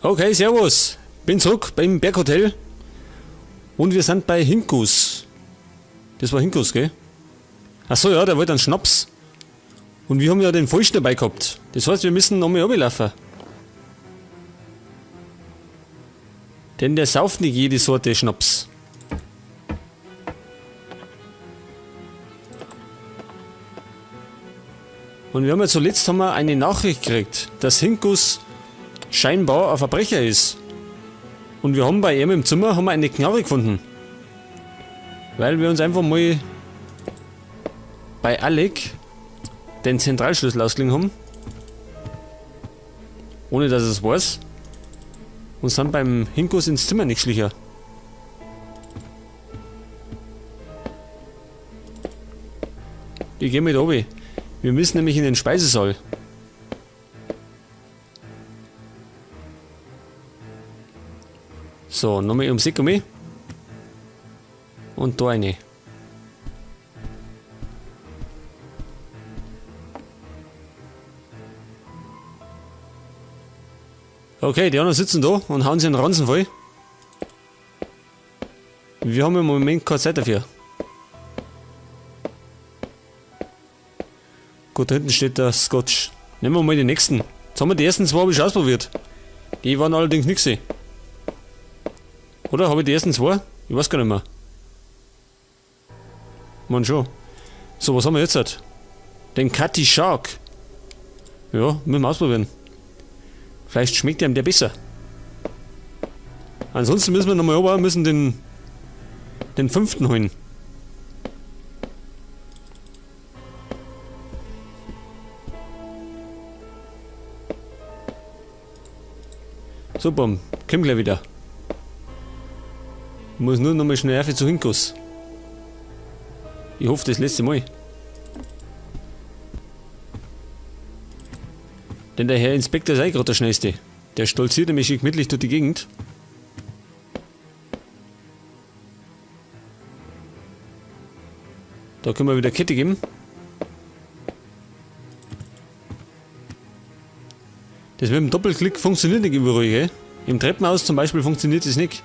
Okay, servus. Bin zurück beim Berghotel. Und wir sind bei Hinkus. Das war Hinkus, gell? Achso, ja, der wollte einen Schnaps. Und wir haben ja den falschen dabei gehabt. Das heißt, wir müssen nochmal runterlaufen. Denn der sauft nicht jede Sorte Schnaps. Und wir haben ja zuletzt haben wir eine Nachricht gekriegt, dass Hinkus scheinbar ein Verbrecher ist. Und wir haben bei ihm im Zimmer haben wir eine Knarre gefunden. Weil wir uns einfach mal bei Alec den Zentralschlüssel ausgeliehen haben. Ohne dass er es weiß. Und sind beim Hinkus ins Zimmer nicht geschlichen. Ich geh mit obi. Wir müssen nämlich in den Speisesaal. So, nochmal ums Eck um. Und da eine. Okay, die anderen sitzen da und hauen sich einen Ranzen voll. Wir haben im Moment keine Zeit dafür. Gut, da hinten steht der Scotch. Nehmen wir mal den nächsten. Jetzt haben wir die ersten zwei hab ich schon ausprobiert. Die waren allerdings nix. Oder? Hab ich die ersten zwei? Ich weiß gar nicht mehr. Man schon. So, was haben wir jetzt? Halt? Den Cutty Shark. Ja, müssen wir ausprobieren. Vielleicht schmeckt ihm der besser. Ansonsten müssen wir nochmal runter, müssen den fünften holen. Super, komm gleich wieder. Ich muss nur nochmal schnell auf zu Hinkus. Ich hoffe, das letzte Mal. Denn der Herr Inspektor ist auch gerade der Schnellste. Der stolziert nämlich gemütlich durch die Gegend. Da können wir wieder Kette geben. Das mit dem Doppelklick funktioniert nicht überall, gell? Im Treppenhaus zum Beispiel funktioniert das nicht.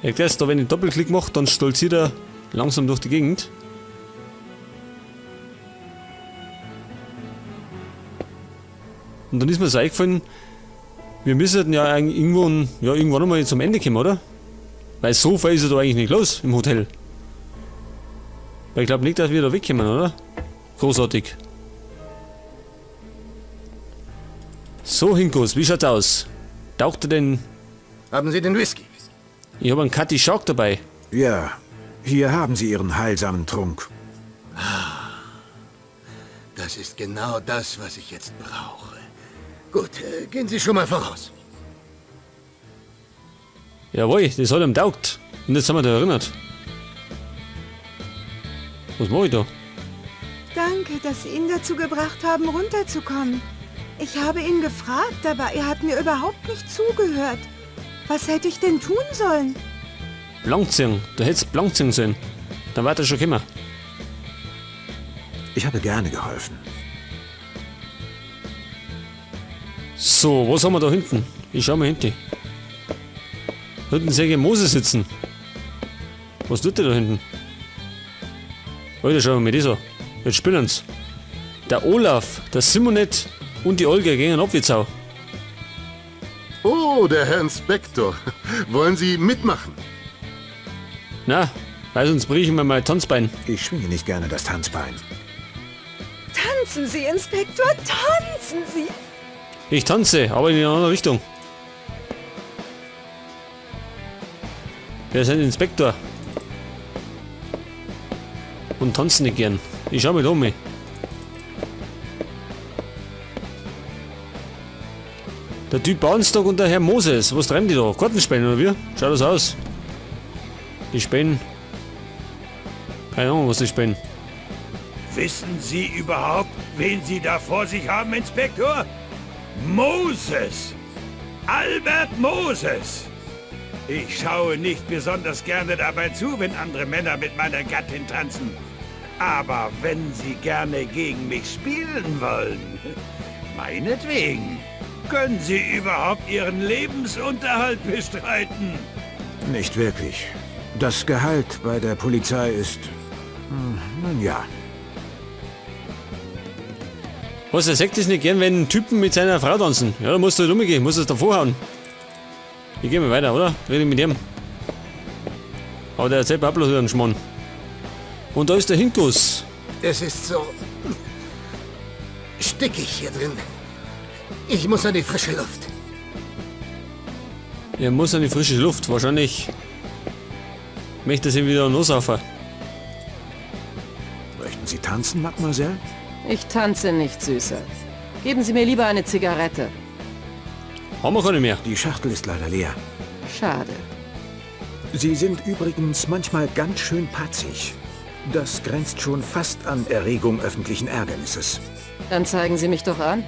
Erklärst da, wenn ich Doppelklick mache, dann stolziert er langsam durch die Gegend. Und dann ist mir so eingefallen, wir müssen ja eigentlich irgendwann einmal zum Ende kommen, oder? Weil so viel ist ja da eigentlich nicht los im Hotel. Weil ich glaub nicht, dass wir da wegkommen, oder? Großartig. So, Hinkus, wie schaut's aus? Taucht er denn... Haben Sie den Whisky? Ich hab einen Cutty Shark dabei. Ja, hier haben Sie Ihren heilsamen Trunk. Das ist genau das, was ich jetzt brauche. Gut, gehen Sie schon mal voraus. Jawohl, das hat ihm taugt. Und jetzt haben wir da erinnert. Was mach ich da? Danke, dass Sie ihn dazu gebracht haben, runterzukommen. Ich habe ihn gefragt, aber er hat mir überhaupt nicht zugehört. Was hätte ich denn tun sollen? Blankziehen. Du hättest blankziehen sollen. Dann war er schon gekommen. Ich habe gerne geholfen. So, was haben wir da hinten? Ich schau mal hinten. Da hinten sehe ich Mose sitzen. Was tut der da hinten? Alter, schau mal das an. Jetzt spinnen's. Der Olaf, der Simonet und die Olga gehen ab wie Sau. Oh, der Herr Inspektor. Wollen Sie mitmachen? Na, weil sonst brich ich mir mein Tanzbein. Ich schwinge nicht gerne das Tanzbein. Tanzen Sie, Inspektor, tanzen Sie! Ich tanze, aber in die andere Richtung. Wer ist ein Inspektor? Und tanzen nicht gern. Ich schau mich um. Der Typ Bahnstock und der Herr Moses. Was treiben die da? Karten spielen oder wie? Schaut das aus? Die spielen. Keine Ahnung, was die spielen. Wissen Sie überhaupt, wen Sie da vor sich haben, Inspektor? Moses! Albert Moses! Ich schaue nicht besonders gerne dabei zu, wenn andere Männer mit meiner Gattin tanzen. Aber wenn Sie gerne gegen mich spielen wollen, meinetwegen. Können Sie überhaupt Ihren Lebensunterhalt bestreiten? Nicht wirklich. Das Gehalt bei der Polizei ist... nun ja. Was, er sagt es nicht gern, wenn Typen mit seiner Frau tanzen. Ja, da musst du halt umgehen, musst es davor hauen. Ich geh mal weiter, oder? Rede ich mit ihm. Aber der erzählt mir auch bloß wieder einen Schmarrn. Und da ist der Hinkus. Es ist so stickig hier drin. Ich muss an die frische Luft. Er muss an die frische Luft. Wahrscheinlich möchte er sich wieder lossaufen. Möchten Sie tanzen, Mademoiselle? Ich tanze nicht, Süßer. Geben Sie mir lieber eine Zigarette. Haben wir keine mehr. Die Schachtel ist leider leer. Schade. Sie sind übrigens manchmal ganz schön patzig. Das grenzt schon fast an Erregung öffentlichen Ärgernisses. Dann zeigen Sie mich doch an.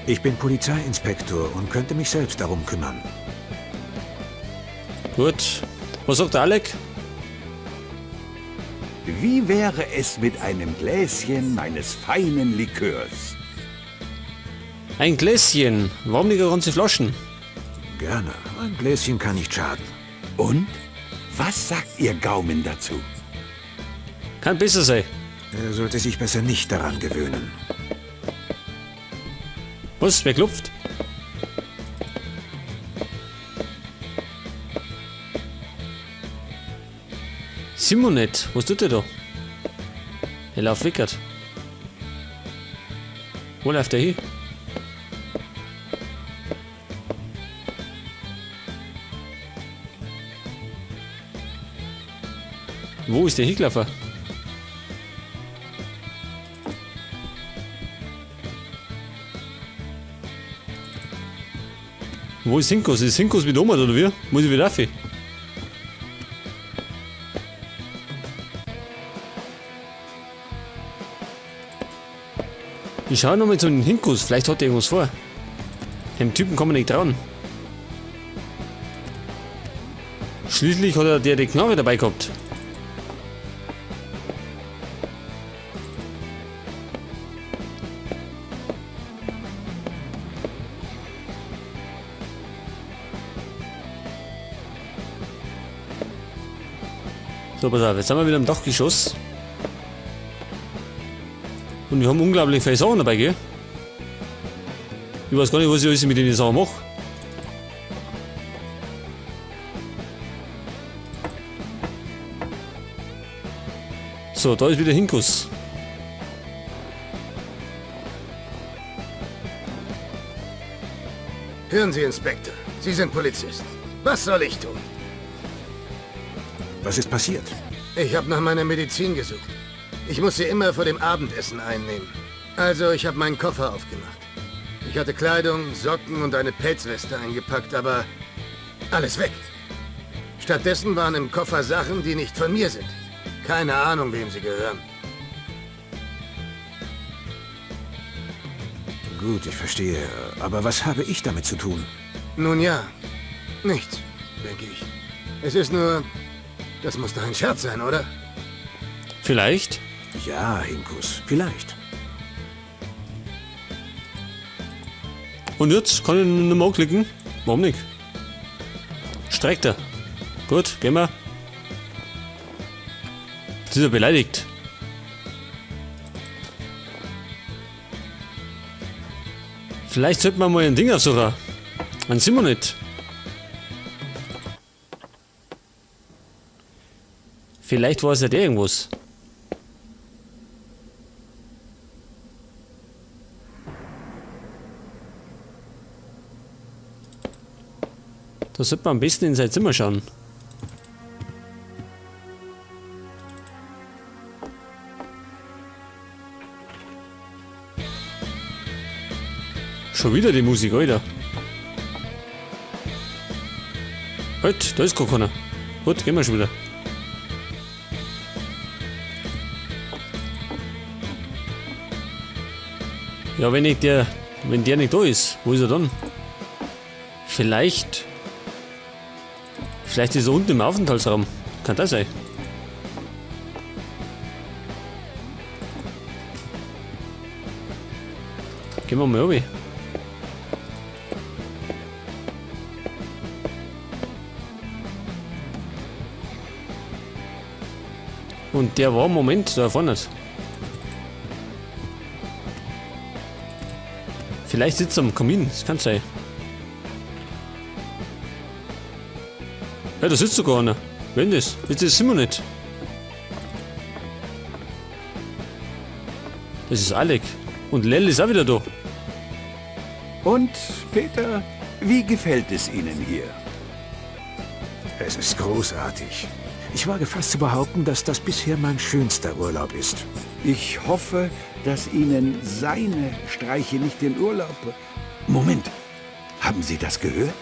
Ich bin Polizeiinspektor und könnte mich selbst darum kümmern. Gut. Was sagt der Alec? Wie wäre es mit einem Gläschen meines feinen Likörs? Ein Gläschen. Warum nicht eine ganze Flaschen? Gerne. Ein Gläschen kann nicht schaden. Und? Was sagt Ihr Gaumen dazu? Kann besser sein. Er sollte sich besser nicht daran gewöhnen. Was? Wer klopft? Simonet, was tut der da? Er läuft wickert. Wo läuft der hin? Wo ist der hingelaufen? Wo ist Hinkus? Ist Hinkus wieder oben oder wie? Muss ich wieder rauf? Ich schau nochmal zu den Hinkus, vielleicht hat er irgendwas vor. Dem Typen kann man nicht trauen. Schließlich hat er der die Knarre dabei gehabt. So, pass auf, jetzt sind wir wieder im Dachgeschoss. Und wir haben unglaublich viele Sachen dabei, gell? Ich weiß gar nicht, was ich alles mit den Sachen mache. So, da ist wieder Hinkus. Hören Sie, Inspektor. Sie sind Polizist. Was soll ich tun? Was ist passiert? Ich habe nach meiner Medizin gesucht. Ich muss sie immer vor dem Abendessen einnehmen. Also, ich habe meinen Koffer aufgemacht. Ich hatte Kleidung, Socken und eine Pelzweste eingepackt, aber alles weg. Stattdessen waren im Koffer Sachen, die nicht von mir sind. Keine Ahnung, wem sie gehören. Gut, ich verstehe. Aber was habe ich damit zu tun? Nun ja, nichts, denke ich. Es ist nur... Das muss doch ein Scherz sein, oder? Vielleicht. Ja, Hinkus, vielleicht. Und jetzt kann ich nicht mehr anklicken. Warum nicht? Streikt er. Gut, gehen wir. Jetzt ist er beleidigt. Vielleicht sollten wir mal ein Ding aufsuchen. Ein Simonet. Vielleicht war es ja der irgendwas. Da sollte man am besten in sein Zimmer schauen. Schon wieder die Musik, Alter. Halt, da ist gar keiner. Gut, gehen wir schon wieder. Ja, wenn ich der, wenn der nicht da ist, wo ist er dann? Vielleicht, vielleicht ist er unten im Aufenthaltsraum. Kann das sein? Gehen wir mal runter. Und der war, Moment, da vorne. Vielleicht sitzt er am Kamin, das kann sein. Ja, da sitzt sogar einer. Wenn das? Jetzt ist immer nicht. Das ist Alec. Und Lel ist auch wieder da. Und, Peter, wie gefällt es Ihnen hier? Es ist großartig. Ich wage fast zu behaupten, dass das bisher mein schönster Urlaub ist. Ich hoffe, dass Ihnen seine Streiche nicht den Urlaub... Moment, haben Sie das gehört?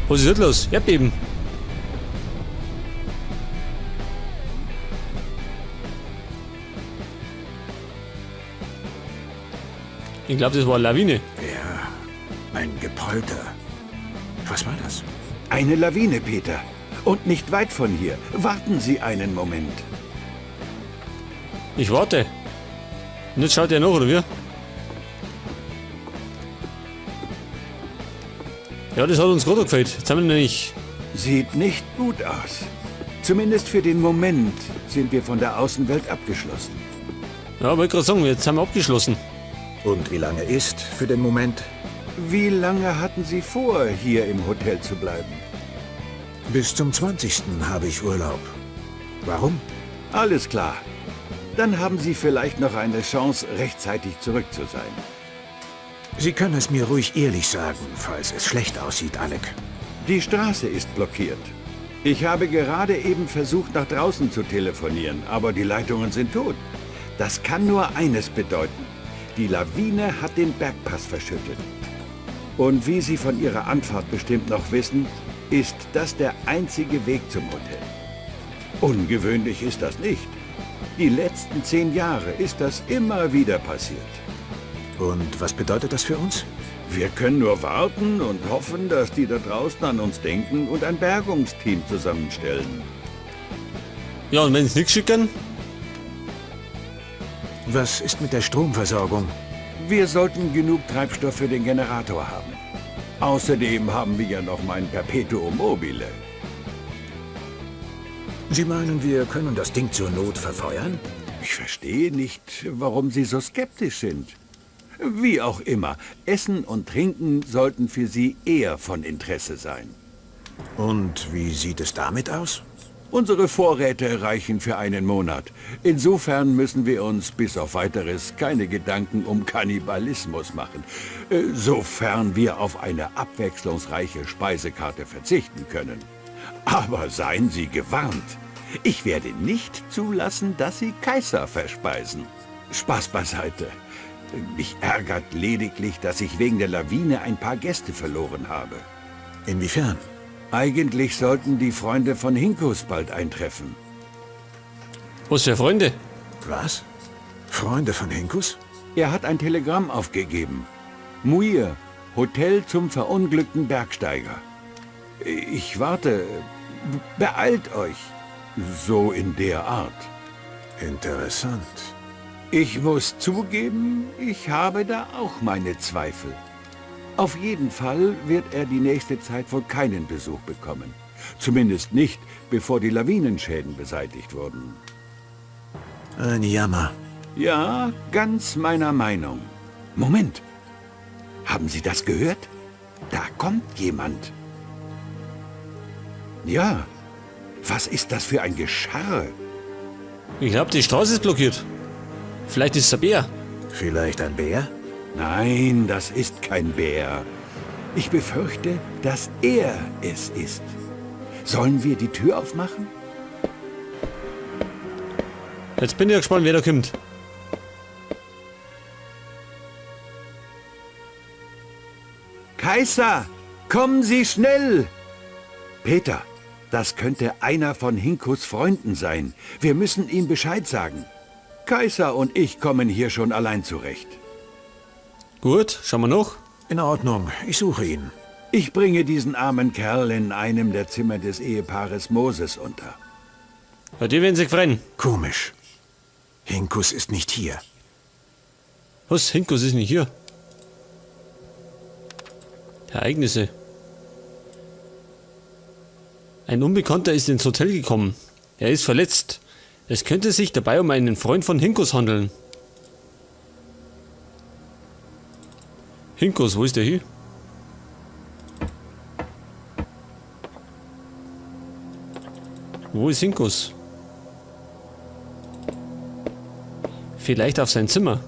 Was ist heute los? Erdbeben. Ich glaube, das war eine Lawine. Ja, ein Gepolter. Was war das? Eine Lawine, Peter. Und nicht weit von hier. Warten Sie einen Moment. Ich warte. Und jetzt schaut er nach, oder wie? Ja, das hat uns gerade gefällt. Jetzt haben wir nämlich... Sieht nicht gut aus. Zumindest für den Moment sind wir von der Außenwelt abgeschlossen. Ja, wollte gerade sagen, jetzt haben wir abgeschlossen. Und wie lange ist für den Moment? Wie lange hatten Sie vor, hier im Hotel zu bleiben? Bis zum 20. habe ich Urlaub. Warum? Alles klar. Dann haben Sie vielleicht noch eine Chance, rechtzeitig zurück zu sein. Sie können es mir ruhig ehrlich sagen, falls es schlecht aussieht, Alec. Die Straße ist blockiert. Ich habe gerade eben versucht, nach draußen zu telefonieren, aber die Leitungen sind tot. Das kann nur eines bedeuten. Die Lawine hat den Bergpass verschüttet. Und wie Sie von Ihrer Anfahrt bestimmt noch wissen, ist das der einzige Weg zum Hotel. Ungewöhnlich ist das nicht. Die letzten 10 Jahre ist das immer wieder passiert. Und was bedeutet das für uns? Wir können nur warten und hoffen, dass die da draußen an uns denken und ein Bergungsteam zusammenstellen. Ja, und wenn sie nichts schicken? Was ist mit der Stromversorgung? Wir sollten genug Treibstoff für den Generator haben. Außerdem haben wir ja noch mein Perpetuum mobile. Sie meinen, wir können das Ding zur Not verfeuern? Ich verstehe nicht, warum Sie so skeptisch sind. Wie auch immer, Essen und Trinken sollten für Sie eher von Interesse sein. Und wie sieht es damit aus? Unsere Vorräte reichen für einen Monat. Insofern müssen wir uns bis auf Weiteres keine Gedanken um Kannibalismus machen. Sofern wir auf eine abwechslungsreiche Speisekarte verzichten können. Aber seien Sie gewarnt. Ich werde nicht zulassen, dass Sie Kaiser verspeisen. Spaß beiseite. Mich ärgert lediglich, dass ich wegen der Lawine ein paar Gäste verloren habe. Inwiefern? Eigentlich sollten die Freunde von Hinkus bald eintreffen. Was für Freunde? Was? Freunde von Hinkus? Er hat ein Telegramm aufgegeben. Muir, Hotel zum verunglückten Bergsteiger. Ich warte. Beeilt euch. So in der Art. Interessant. Ich muss zugeben, ich habe da auch meine Zweifel. Auf jeden Fall wird er die nächste Zeit wohl keinen Besuch bekommen. Zumindest nicht, bevor die Lawinenschäden beseitigt wurden. Ein Jammer. Ja, ganz meiner Meinung. Moment. Haben Sie das gehört? Da kommt jemand. Ja. Was ist das für ein Gescharre? Ich glaub, die Straße ist blockiert. Vielleicht ist es ein Bär. Vielleicht ein Bär? Nein, das ist kein Bär. Ich befürchte, dass er es ist. Sollen wir die Tür aufmachen? Jetzt bin ich ja gespannt, wer da kommt. Kaiser, kommen Sie schnell! Peter, das könnte einer von Hinkus Freunden sein. Wir müssen ihm Bescheid sagen. Kaiser und ich kommen hier schon allein zurecht. Gut, schauen wir noch. In Ordnung, ich suche ihn. Ich bringe diesen armen Kerl in einem der Zimmer des Ehepaares Moses unter. Ja, die werden sich freuen. Komisch. Hinkus ist nicht hier. Was? Hinkus ist nicht hier. Ereignisse. Ein Unbekannter ist ins Hotel gekommen. Er ist verletzt. Es könnte sich dabei um einen Freund von Hinkus handeln. Hinkus, wo ist der hier? Wo ist Hinkus? Vielleicht auf sein Zimmer.